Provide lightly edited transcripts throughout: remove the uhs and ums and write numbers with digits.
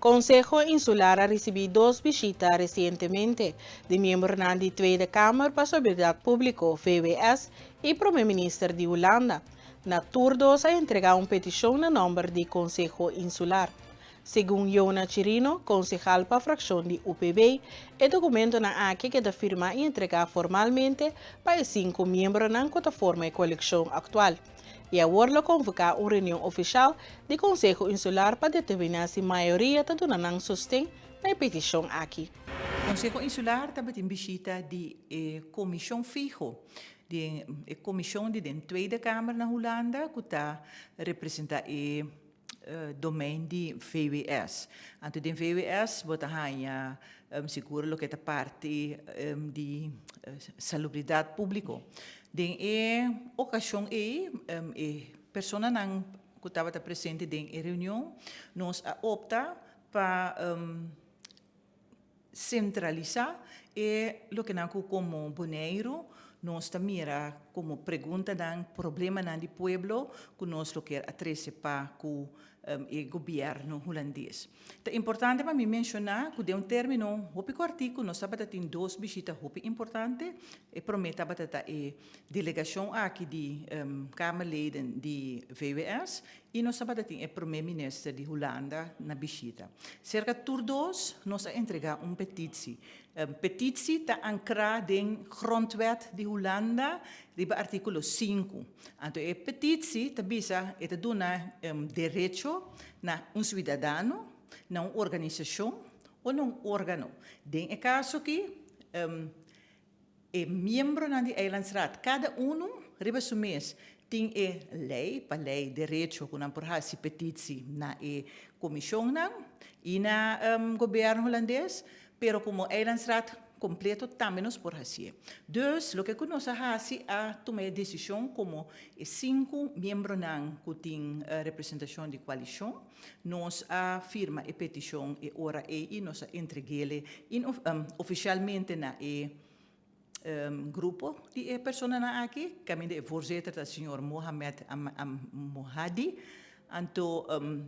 Konseho Insular a risibí dos bishita resientemente di miembronan di Tweede Kamer pa Salubridat Públiko, VWS, i Promé Minister di Hulanda. Na tur dos a entregá un petishon na nòmber di Konseho Insular. Segun Jona Chirino, konsehal pa frakshon di UPB, e dokumentonan aki keda firmá i entregá formalmente pa e sinku miembronan ku ta forma e kolekshon aktual. I awor lo konvoká un reunion ofishal di Konseho Insular pa determiná si mayoria ta duna nan sosten na e petishon aki. Konseho Insular tabatin bishita di e komishon fiho di e komishon di den Tweede Kamer na Hulanda ku ta representá e domein di VWS. Anto den VWS bo ta haña sigur loke ta parti di salubridat públiko. Den e okashon ei e personanan ku tabata presente den e reunion nos a opta pa sentralisá e loke nan ku komo Boneiru nos ta mira komo preguntanan, problemanan di pueblo ku nos lo kier a trese pa ku e gobièrnu hulandes. Ta importante pa mi menshoná ku den un término hopi kòrtiku nos tabata tin dos bishita hopi importante. E promé tabata ta e delegashon aki di Kamerleden di VWS I nos tabata tin e prome minister di Hulanda na bishita. Serka tur dos nos a entrega un petitsi. Petitsi ta ankrá den Grondwet di Hulanda riba artíkulo sinku. Anto e petitsi ta bisa e ta duna derecho na un suidadano, na un organisashon o na un órgano. Den e kaso aki E miembronan di Eilandsraad, kada unu riba su mes, tin e lei, pa lei derecho ku nan por hasi petitsi na e komishonnan i na gobièrnu hulandes, pero komo Eilandsraad kompleto tambe nos por hasié. Dus loke ku nos a hasi a tuma e desishon komo e sinku miembronan ku tin representashon di koalishon, Nos a firma e petishon e ora ei i nos a entreg'ele ofishalmente na e grupo di e personanan aki, kaminda e voorzitter ta señor Mohamed Mohadi. Anto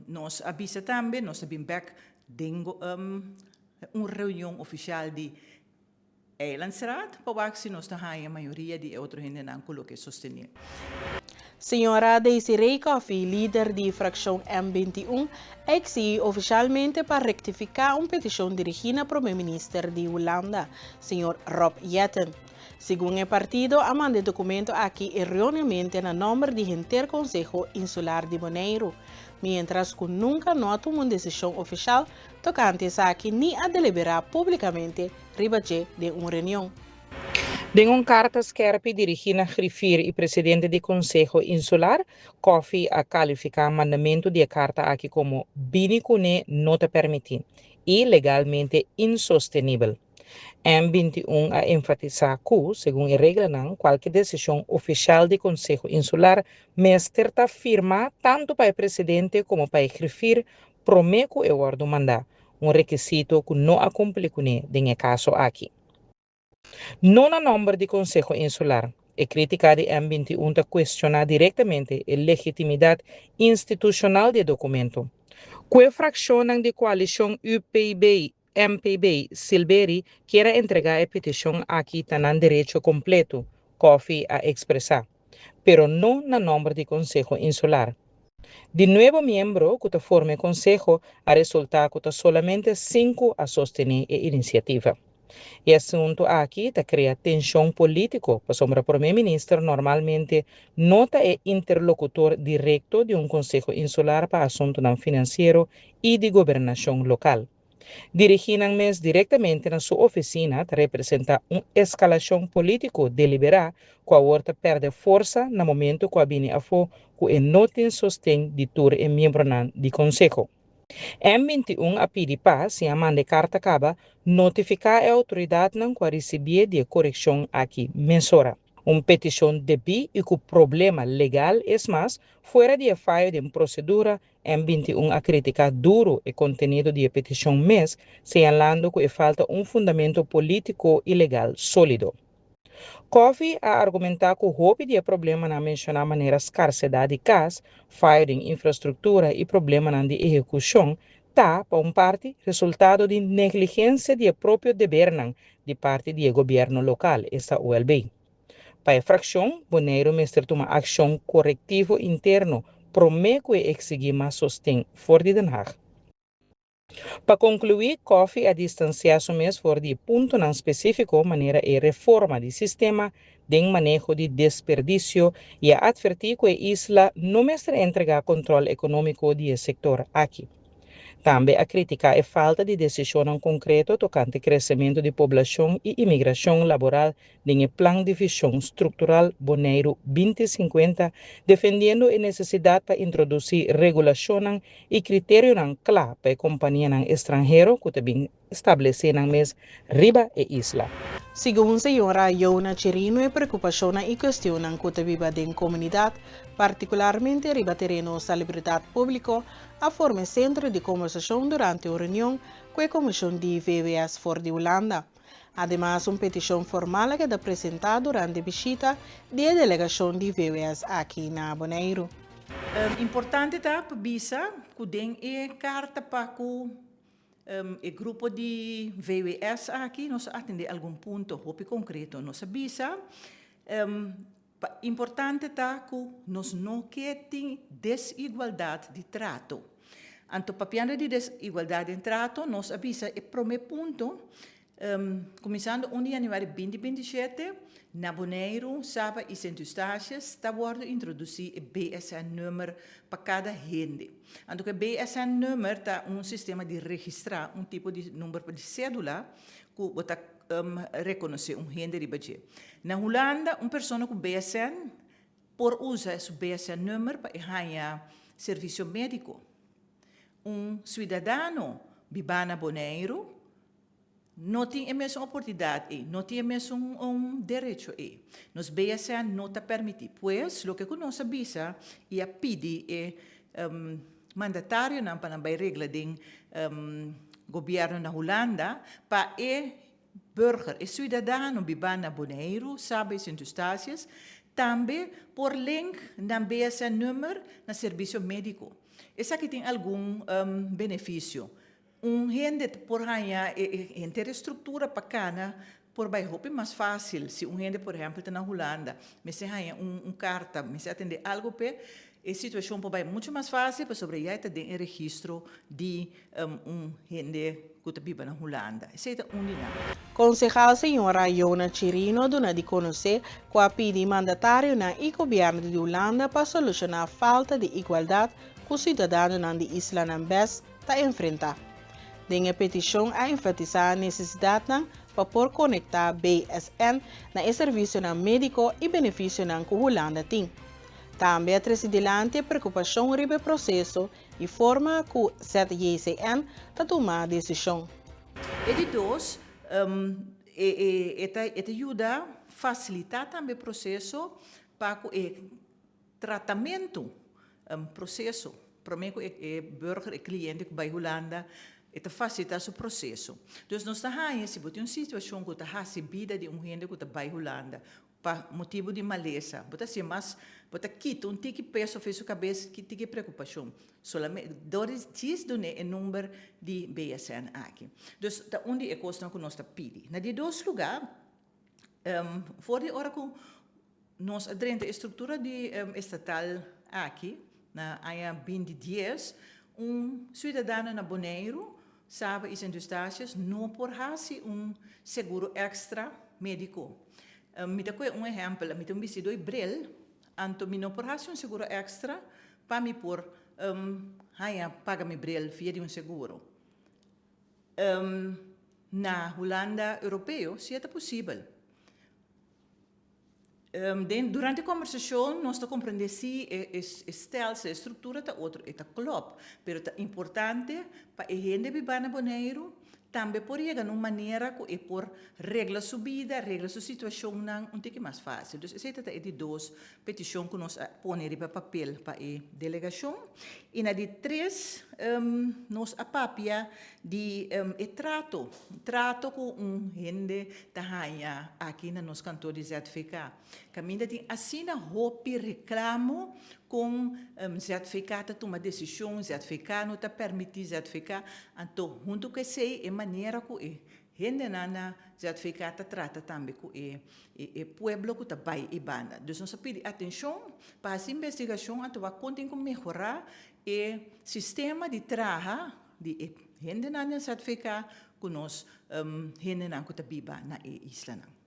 nos a bisa tambe, nos a bin bek den un reunion ofishal di Eilandsraad pa wak si nos ta haña mayoria di e otro hendenan ku loke sostené. Señora Desiree Coffie, lider di frakshon M 21, a eksigí ofishalmente pa rektifiká un petishon dirigí na Prome Minister di Hulanda, señor Rob Jetten. Segun e partido, a manda e dokumento aki erróneamente na nòmber di henter Konseho Insular di Boneiru, miéntras ku nunka no a tuma un desishon ofishal tokante esaki ni a deliberá públikamente riba dje den un reunion. Den un karta skèrpi dirigí na grifir i presidente di Konseho Insular, Coffie a kalifiká mandamentu di e karta aki komo bini kuné no ta permití i legalmente insostenibel. M 21 a enfatisá ku, segun e reglanan, kualke desishon ofishal di Konseho Insular mester ta firmá tantu pa e presidente komo pa e grifir promé ku e wòrdu mandá, un rekisito ku no a kumpli kuné den e kaso aki. No na nòmber di Konseho Insular, e krítika di M 21 ta kuestioná direktamente e legitimidat institushonal di e dokumento. Ku e frakshonnan di koalishon UPB, MPB, Silberi kier a entregá e petishon aki ta nan derecho kompleto, Coffie a ekspresá, pero no na nòmber di Konseho Insular. Di nuebo miembro ku ta forma e konseho a resultá ku ta solamente sinku a sostené e inisiativa. E asuntu aki ta krea tenshon polítiko pasobra promé minister normalmente no ta e interlokutor direkto di un konseho insular pa asuntunan finansiero i di gobernashon lokal. Dirigí nan mes direktamente na su ofisina ta representá un eskalashon polítiko deliberá ku awor ta pèrdè forsa na momentu ku a bini afó ku e no tin sosten di tur e miembronan di konseho. M 21 a pidi pa, si a manda e karta kaba, notifiká e outoridatnan ku a risibié di e korekshon aki mesora. Un petishon debí i ku problema legal es mas, fuera di e fayo den prosedura M 21 a kritiká duru e kontenido di e petishon mes, señalando ku e falta un fundamento polítiko i legal sólido. Coffie a argumentá ku hopi di e problemanan menshoná manera skarsedat di kas, fayo den infrastruktura i problemanan di ehekushon ta, pa un parti, resultado di negligensia di e propio debernan di parti di e gobièrnu lokal, esta OLB. Pa e frakshon, Boneiru mester tuma akshon korektivo interno promé ku e eksigí mas sosten for di Den Haag. Pa konkluí, Coffie a distansiá su mes for di e puntonan spesífiko manera e reforma di sistema den maneho di desperdisio i a atvertí ku e isla no mester entregá kontròl ekonómiko di e sektor aki. Tambe a kritiká e falta di desishonnan konkreto tokante kresementu di poblashon i imigrashon laboral den e Plan di Vishon Struktural Boneiru 2050, defendiendo e nesesidat pa introdusí regulashonnan i kriterionan kla pa e kompanianan estranhero ku ta bin stablesé nan mes riba e isla. Segun señora Yona Chirino e preokupashonnan i kuestionnan ku ta biba den komunidat, partikularmente riba tereno salubridat públiko, a forma e sentro di kombersashon durante un reunion ku e komishon di VWS for di Hulanda. Ademas un petishon formal a keda presentá durante bishita di e delegashon di VWS aki na Boneiru. Importante ta pa bisa ku den e karta pa ku e grupo di VWS aki nos a atendé algun punto hopi konkreto. Nos a bisa pa importante ta ku nos no ke tin desigualdat di trato. Anto papiando di desigualdat den trato nos a bisa e promé punto Kuminsando un di yanüari 2027, na Boneiru, Saba i Sint Eustatius ta wòrdu introdusí e BSN-nummer pa kada hende. Anto ku e BSN-nummer ta un sistema di registrá un tipo di number di sédula ku bo ta rekonosé un hende riba dje. Na Hulanda un persona ku BSN por usa su BSN-nummer pa e haña servisio médiko. Un suidadano bibá na Boneiru no tin e mesun oportunidat ei, no tin e mesun derecho ei. Nos BSN no ta permití. Pues, loke ku nos a bisa i a pidi e mandatarionan pa nan bai regla den gobièrnu na Hulanda pa e burger, e suidadano bibá na Boneiru, Saba i Sint Eustatius, tambe por link nan BSN-nummer na serbisio médiko. Esaki tin algun benefisio. Un hende por haña e henter e struktura pa kana por bai hopi mas fásil. Si un hende por ehèmpel ta na Hulanda, mester haña un karta, mester atendé algu p'e, e situashon por bai muchu mas fásil pasobra ya e ta den e registro di un hende ku ta biba na Hulanda. Esei ta un di nan. Konsehal señora Yona Chirino a duna di konosé ku a pidi mandatarionan i gobièrnu di Hulanda pa solushoná falta di igualdat ku siudadanonan di islanan bes ta enfrentá. Den e petishon a enfatisá nesesidatnan pa por konektá BSN na e servisionan médiko i benefisionan ku Hulanda tin. Tambe a trese dilanti e preokupashon riba e proseso i forma ku ZJCN ta tuma desishon. E di dos, e ta yuda fasilitá tambe proseso pa ku e tratamentu, proseso, promé ku e burger, e kliente ku bai Hulanda, e ta fasilitá su proseso. Dus nos ta haña si bo tin un situashon ku ta hasi bida di un hende ku ta bai Hulanda pa motibu di malesa, bo ta hasié mas, bo ta kita un tiki peso for su kabes, tiki preokupashon. Solamente dor di djis dun'é e number di BSN aki. Dus ta un di e kosnan ku nos ta pidi. Na di dos lugá, for di ora ku Nos a drenta e struktura di estatal aki na aña 2010. Un suidadano na Boneiru, Saba i Sint Eustatius no por hasi un seguro èkstra médiko. Mi ta kohe un ehèmpel, mi ta un bisti doi bril, anto mi no por hasi un seguro èkstra pa mi por haña paga mi bril via di un seguro. Na Hulanda Europeo si e ta posibel. Den durante e kombersashon nos ta komprendé si e e stelsel, e struktura ta otro, e ta klòp, pero ta importante pa e hende bibá na Boneiru tambe por yega na un manera ku e por regla su bida, regla su situashonnan un tiki mas fásil. Dus esei ta e di dos petishon ku nos a pone riba papel pa e delegashon. I na di tres nos a papia di e trato, trato ku un hende ta haña aki na nos kantor di ZVK. Kaminda tin asina hopi reklamo kon ZVK ta tuma desishon, ZVK no ta permití ZVK. Anto huntu ku esei e manera ku e hendenan na ZVK ta trata tambe ku e e pueblo ku ta bai e banda. Dus nos a pidi atenshon pa hasi investigashon anto wak kon tin ku mehorá e sistema di traha di e hendenan den ZVK ku nos hendenan ku ta biba na e islanan.